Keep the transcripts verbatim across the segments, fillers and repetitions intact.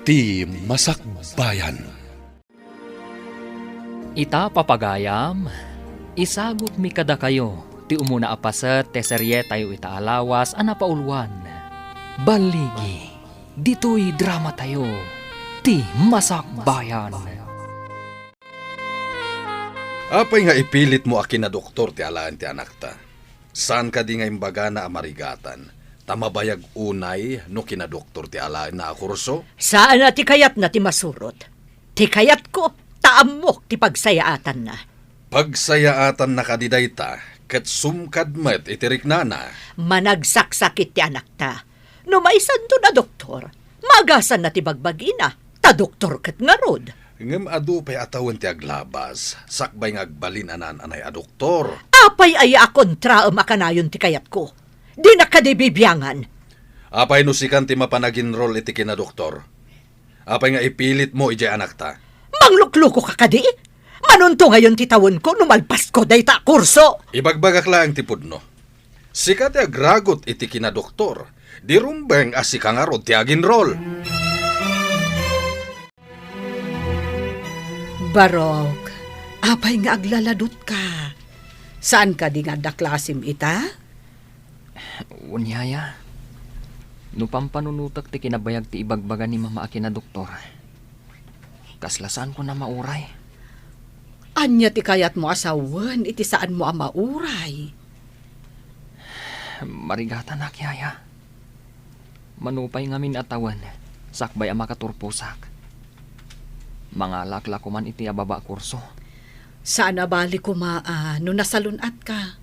Ti Masakbayan. Ita, papagayam, isagutmi kadakayo ti umuna a paset ti serietayo ita a lawas a napauluan, Balligi, ditoy dramatayo, Ti Masakbayan. Apay nga ipilitmo a kinadoktor ti alaen ti anakta? Saan kadi nga imbagana a marigatan, ta mabayag unay no kinadoktor ti alaenna a kurso? Saan a ti kayatna ti masurot. Ti kayatko, ta ammok ti pagsayaatanna. Pagsayaatanna kadi dayta, ket sumkad met iti riknana. Managsaksakit ti anakta. No maisanton a doktor, maagasanna ti bagbagina, ta doktor ket ngarud. Ngem adu pay a tawen ti aglabas, sakbay nga agbalin a naan-anay a doktor. Apay aya a kontraem a kanayon ti kayatko? Dinak kadi bibiangan. Apay no sikan ti mapan aginrol iti kinadoktor? Apay nga ipilitmo idiay anakta? Manglukluko ka kadi? Manunto ngayon ti tawenko no malpasko dayta a kurso. Ibagbagak laeng ti pudno. Sika ti agragut iti kinadoktor, di rumbeng a sika ngarud ti aginrol. Barok, apay nga aglaladutka? Saan kadi nga adda klasim ita? Wen, yaya, no pampanunotek ti kinabayag ti ibagbaga ni mama a kinadoktor, kasla saanko a mauray. Ania ti kayatmo a sawen iti saanmo a mauray? Marigatanak, yaya. Mano pay ngamin a tawen, sakbay a makaturposak, mangalaak la koman iti ababa a kurso. Saan a bali koma a no nasalun-atka.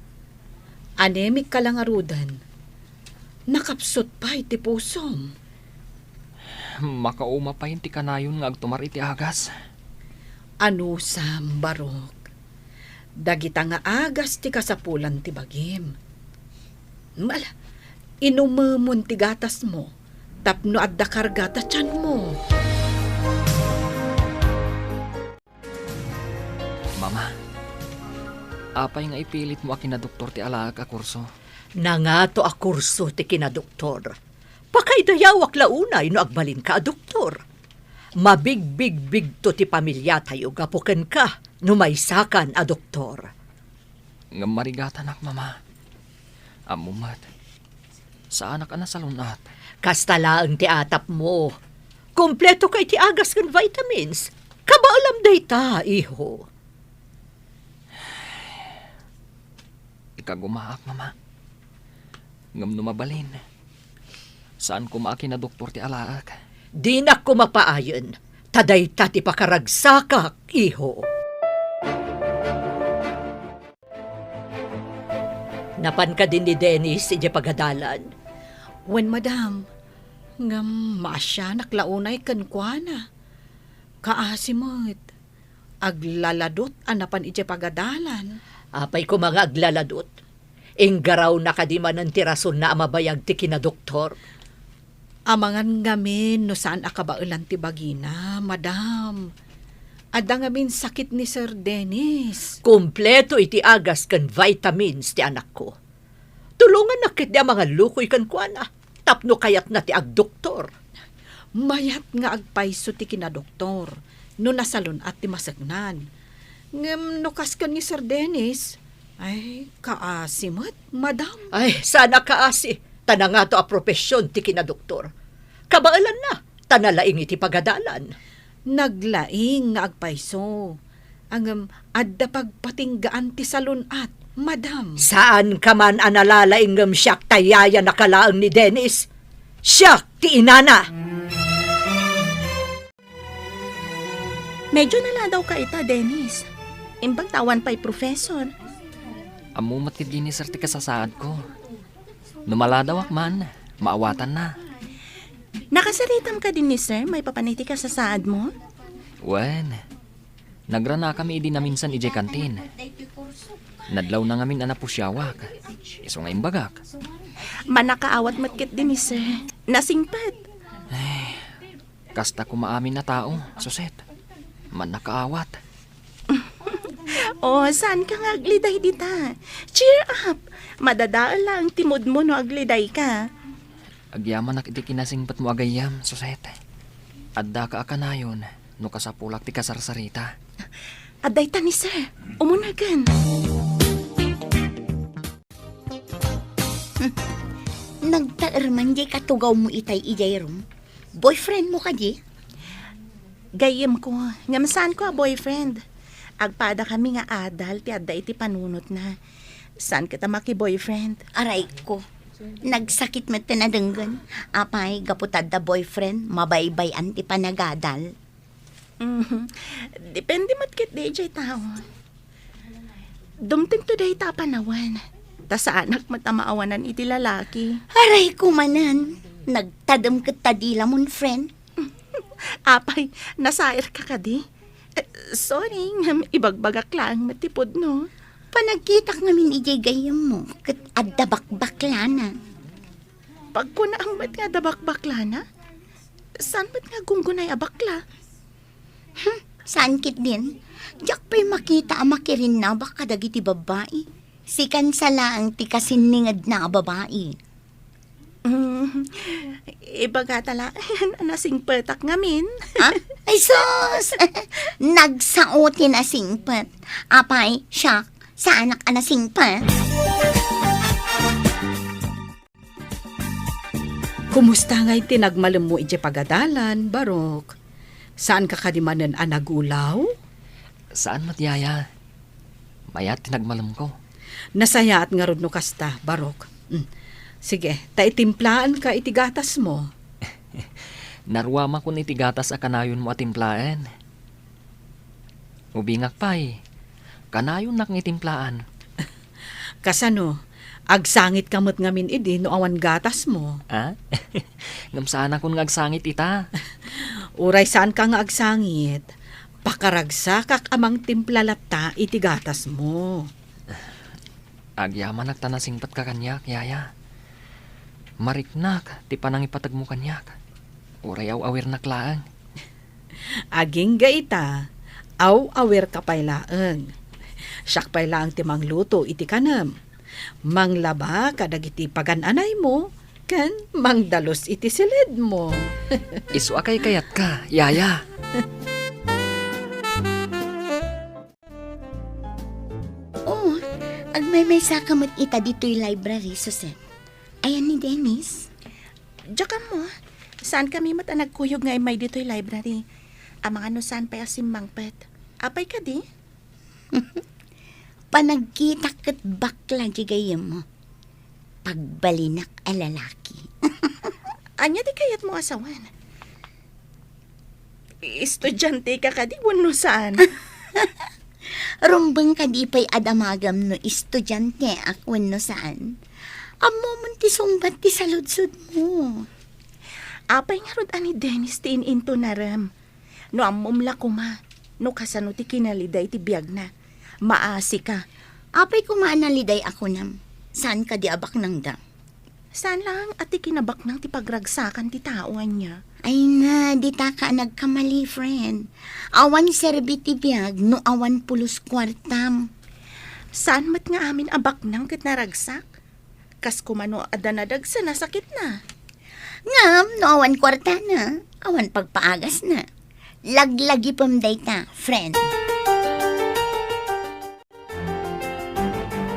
Anemic ka la ngaruden. Nakapsut pay ti pusom. Makauma pay ti kanayon nga agtumar iti agas. Anusam, Barok. Dagita nga agas ti kasapulan ti bagim. Ala, inumemon ti gatasmo tapno adda karga ta tianmo. Mama, apay nga ipilitmo a kinadoktor ti alaek a kurso? Nangato a kurso ti kinadoktor. Pakaidayawak la unay no agbalinka a doktor. Mabigbigbigto ti pamiliatayo gapu kenka no maysakan a doktor. Ngem marigatanak, mama. Ammom met, saanak a nasalun-at. Kasta laeng ti atapmo. Kumpleto ka iti agas ken vitamins. Kabaelam dayta, iho. Ikagumaak, mama. Ngem no mabalin, saan koma a kinadoktor ti alaek. Dinak koma paayen, ta dayta ti pakaragsakak, iho. Napan kadi ni Dennis idiay pagadalan? Wen, madam. Ngem maasianak la unay kenkuana. Kaasi met. Aglaladot a napan idiay pagadalan. Apay koma nga aglaladot? Inggarawna kadi manen ti rasonna a mabayag ti kinadoktor? Amangan ngamin no saan a kabaelan ti bagina, madam. Adda ngamin sakit ni Sir Dennis. Kumpleto iti agas ken vitamins ti anakko. Tulongannak ketdi a mangallukoy kenkuana tapno kayatna ti agdoktor. Mayat nga agpayso ti kinadoktor no nasalun-at ti maseknan. Ngem no kas ken ni Sir Dennis, ay, kaasi met, madam. Ay, saan a kaasi, ta nangato a profesion ti kinadoktor. Kabaelanna, ta nalaing iti pagadalan. Naglaing nga agpayso. Ngem adda pagpatinggaan ti salun-at, madam. Saanka man a nalalaing ngem siak ta yayanak laeng ni Dennis. Siak ti inana. Medyo naladawka ita, Dennis. Imbag ta awan pay professor. Ammo met ketdi ni Sir ti kasasaadko. No maladawak man, maawatanna. Nakasaritam kadi ni Sir maipapan iti kasasaadmo? Wen, nagranakami idi naminsan idiay kantin. Nadlawna ngamin a napusiawak. Isu nga imbagak. Mannakaawat met ketdi ni Sir. Nasingpet. Kasta koma amin a tao, Suset. Mannakaawat. Oh, saanka nga agliday dita? Cheer up! Madadael laeng ti moodmo no agridayka. Agyamanak iti kinasingpetmo a gayyem, Suset. Addaka a kanayon no kasapulak ti kasarsarita. Adda ita ni sir. Umunagen. Hmm. Nagtaerman diay katugawmo itay idiay room. Boyfriendmo kadi? Gayyemko, ngem saanko a boyfriend. Agpadakami nga adal ti adda iti panunotna. Saan ket a maki-boyfriend. Arayko. Nagsakit met ti nadenggen. Apay, gapu ta adda boyfriend, mabaybay-an ti panagadal. Mhm. Depende met ketdi idiay tao. Dumtengto dayta a panawen. Ta saanak met a maawanan iti lalaki. Arayko manen. Nagtadem ket ta dila mon friend. Apay, nasairka kadi? Eh, sorry, ngem ibagbagak laeng met ti pudno. Panagkitak ngamin idiay gayyemmo, ket adda bakbaklana. Pagkunaam met nga adda bakbaklana? Saan met nga gunggunay a bakla? Hmm, saan ketdin? Diak pay makita a makirinnabak kadagiti babbai. Sikan sa laeng ti kasinningedna a babai. Mm, ibagata laeng a nasingpetak ngamin. Ha? Ay sus! Nagsao ti nasingpet. Apay, siak, saanak a nasingpet. Kumusta ngay ti nagmalemmo idiay pagadalan, Barok? Saanka kadi manen a nagulaw? Saan met, Yaya. Mayat ti nagmalemko. Nasayaat ngarud no kasta, Barok. Mm. Sige, ta itimplaanka iti gatasmo. Naruamakon iti gatas a kanayonmo a timplaen. Ubingak pay, kanayonnak nga itimplaan. Kasano? Agsangitka met ngamin idi no awan gatasmo? Ah? Ngem saanakon nga agsangit ita. Uray saanka nga agsangit, pakaragsakak a mangtimpla latta iti gatasmo. Agyamanak ta nasingpetka kaniak, Yaya. Mariknak ti panangipategmo kaniak. Uray aw-awirnak laeng. Agingga ita, aw-awirka pay laeng. Siak pay laeng ti mangluto iti kanem. Manglaba kadagiti pagan-anaymo, ken mangdalus iti silidmo. Isu a kaykayatka, Yaya. Oh, agmaymaysaka met ita ditoy library, Susan. Ayan ni Dennis. Diak ammo, saankami met a nagkuyog nga immay ditoy library. Amangan no saan pay a simmangpet. Apay kadi? Panagkitak ket bakla di gayyemmo. Pagbalinak a lalaki. Ania ti kayatmo a sawen? Estudianteka kadi wenno saan? Rumbeng kadi pay a damagam no estudianteak wenno saan? Ammomon ti sungbat ti saludsodmo. Apay ngarud a ni Dennis ti in-intonarem? No ammom la koma no kasano ti kinaliday ti biagna. Maasika. Apay koma a naliday a kunam? Saan kadi a baknangda? Saan laeng a ti kinabaknang ti pagragsakan ti tao ania? Ay na, ditaka a nagkamali, friend. Awan serbi ti biag no awan pulos kuartam. Saan met nga amin a baknang ket naragsak? Kas koma no adda nadagsen a sakitna. Ngem no awan kuartana, awan pagpaagasna. Laglagipem dayta, friend.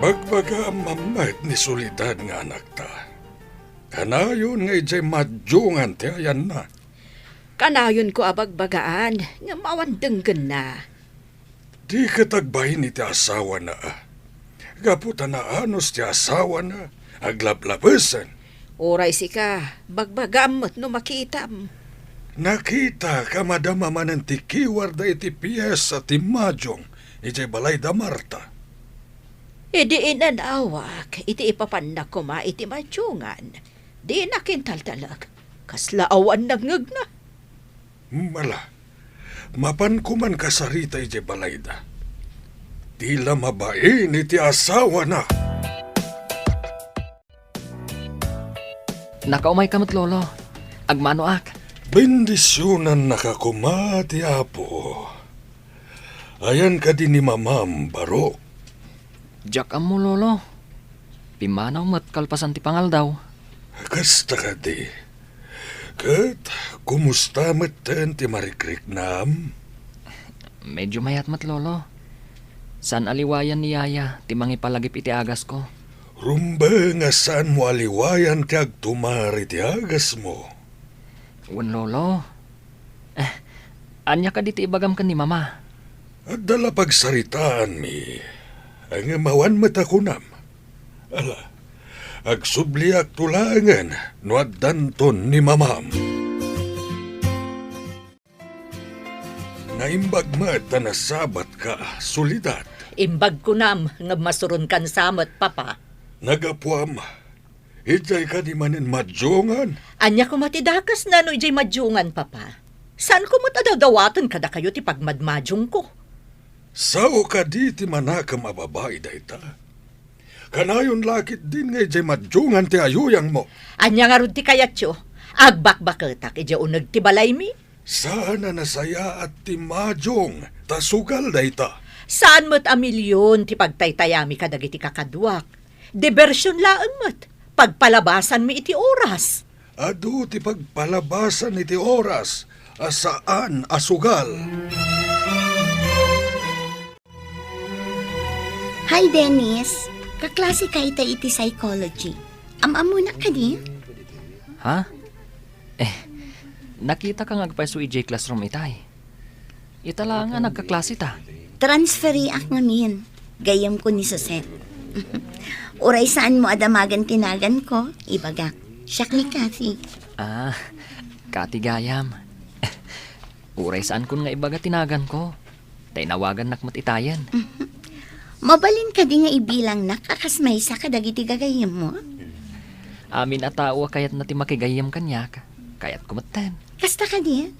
Bagbagaam met ni Soledad nga anakta. Kanayon nga idiay madyongan ti ayanna. Kanayonko a bagbagaan, ngem awan denggenna. Di ket agbain iti asawana, a. Gapu ta naanus ti asawana, aglablabesen. Uray sika, bagbagaam met no makitam. Nakitak a madama manen ti kiwarda iti piesa ti madyong idiay balay da Marta. Idi inanawak iti ipapanna koma iti madyongan, dinak intaltalek. Kasla awan nangngegna. Mala, mapan koman kasarita idiay balayda. Di la mabain iti asawana. Nakaumayka met, Lolo. Agmanoak. Bendisionannaka koma ti Apo. Ayan kadi ni Mamam, Barok? Diak ammo, Lolo. Pimmanaw met kalpasan ti pangaldaw. Kasta kadi. Ket kumusta metten ti marikriknam? Medyo mayat met, Lolo. Saan a liwayan ni Yaya ti mangipalagip iti agasko. Rumbeng a saanmo a liwayan ti agtumar iti agasmo. Wen, Lolo. Eh, ania kadi ti ibagam ken ni Mama? Adda la pagsaritaanmi, ngem awan met a kunam. Ala, agsubliakto laengen no addanton ni Mamam. Naimbag met a nasabatka, Soledad. Imbag kunam, ngem masuronkan sa met, Papa. Nagapuam, idiay kadi manen madiongan? Ania koma ti dakesna no idiay madiongan, Papa? Saanko met a dawdawaten kadakayo ti pagmadmadiongko. Sao kadi ti manakem a babai dayta? Kanayon la ketdin nga idiay madiongan ti ayuyangmo. Ania ngarud ti kayatyo? Agbakbaketak idiay uneg ti balaymi? Saan a nasayaat ti madiong ta sugal dayta. Saan met a milion ti pagtaytayami kadagiti kakaduak. Dibersion laeng met. Pagpalabasanmi iti oras. Adu ti pagpalabasan iti oras a saan a sugal. Hi, Dennis. Kaklase ka itay iti psychology. Am-ammonak kadi? Ha? Eh, nakitaka nga agpayso idiay classroom itay. Ita laeng a nagkaklase ta. Transferiak ngamin. Gayyemko ni Suset. Uray saanmo a damagen ti naganko, ibagak. Siak ni Kathy. Ah, Kathy gayam. Uray saankon nga ibaga ti naganko. Ta inawagannak met itayen. Mabalin kadi nga ibilangnak a kas maysa kadagiti gagayyemmo? Amin a tao a kayatna ti makigayyem kaniak, kayatko metten. Kasta kadi?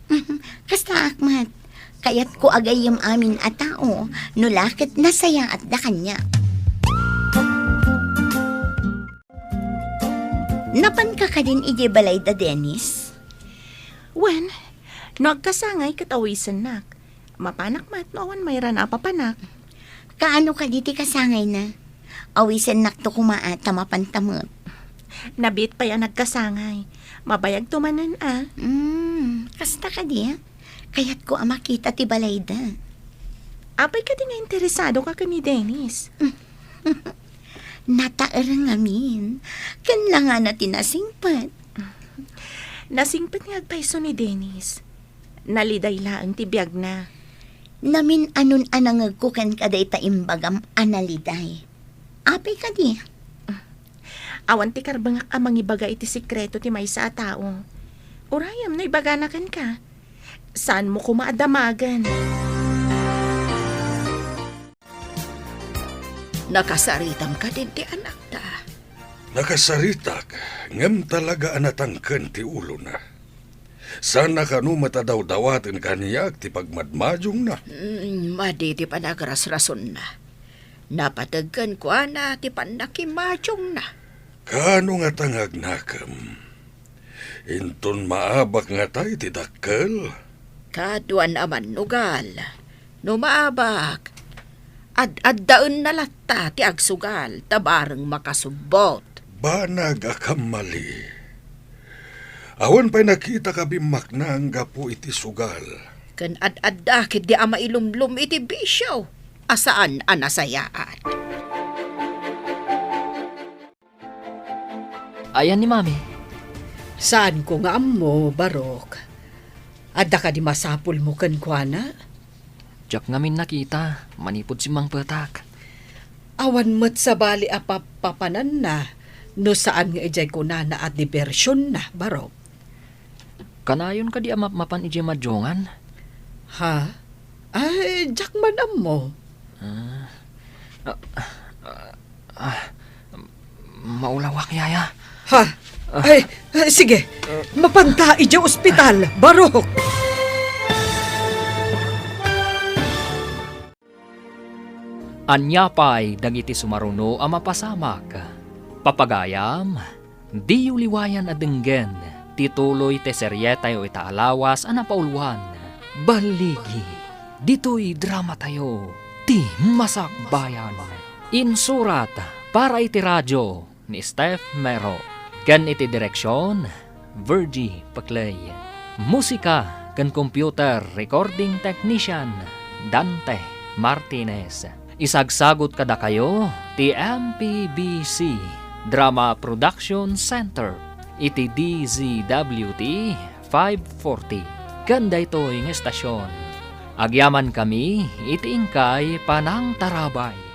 Kastaak met. Kayatko a gayyem amin a tao, no la ket nasayaatda kaniak. Napanka kadin idiay balayda, Dennis? Wen, no agkasangay ket awisennak. Mapanak met no awan mayrana a papanak. Kaano kadi ti kasangayna? Awisennakto koma a ta mapanta met. Nabiit pay a nagkasangay. Mabayagto manen a. Mm, kasta kadi a? Kayatko a makita ti balayda. Apay kadi nga interesadoka ken ni Dennis? Nataer ngamin. Ken langana ti nasingpet. Nasingpet nga agpayso ni Dennis. Naliday laeng ti biagna. Namin-anon a nangegko kenka dayta imbagam a naliday. Apay kadi? Awan ti karbengak a mangibaga iti sekreto ti maysa a tao. Urayem no ibagana kenka. Saanmo koma a damagen. Nakasaritam kadin ti anakta? Nakasaritak, ngem talaga a natangken ti ulona. Saan a kano met a dawdawaten kaniak ti pagmadmadiongna. Mm, madi ti panagrasrasonna. Napateg kenkuana ti pannakimadiongna. Kaano ngata nga agnakem? Inton maabak ngata iti dakkel? Kaduan a mannugal. No maabak, ad-addaenna latta ti agsugal ta bareng makasubbot. Banag a kammali. Awan pay nakitak a bimmaknang gapu iti sugal. Ken ad-adda ketdi a mailumlom iti bisio a saan a nasayaat. Ayan ni Mami. Saanko nga ammo, Barok. Adda kadi masapulmo kenkuana? Diak ngamin nakita, manipud simmangpetak. Awan met sabali a papapananna no saan nga idiay kunana a dibersionna, Barok. Kanayon kadi a mapmapan idiay madiongan? Ha? Ay, diak man ammo. Ah, ah, ah, ah, maulawak, Yaya. Ha? Ah. Ay, ay, sige. Mapanta idiay ospital, Barok. Ania pay dagiti sumaruno a mapasamak? Papagayam, diyo liwayan a denggen ti tuloy ti serietayo ita a lawas a napauluan, Balligi, ditoy dramatayo, Ti Masakbayan. Insurat para iti radio ni Steph Mero, ken iti direksion Virgie Paclay. Musika ken computer recording technician, Dante Martinez. Isagsagut kadakayo ti M P B C Drama Production Center iti D Z W T five forty. Ken daytoy nga estasion, agyamankami iti inkay panangtarabay.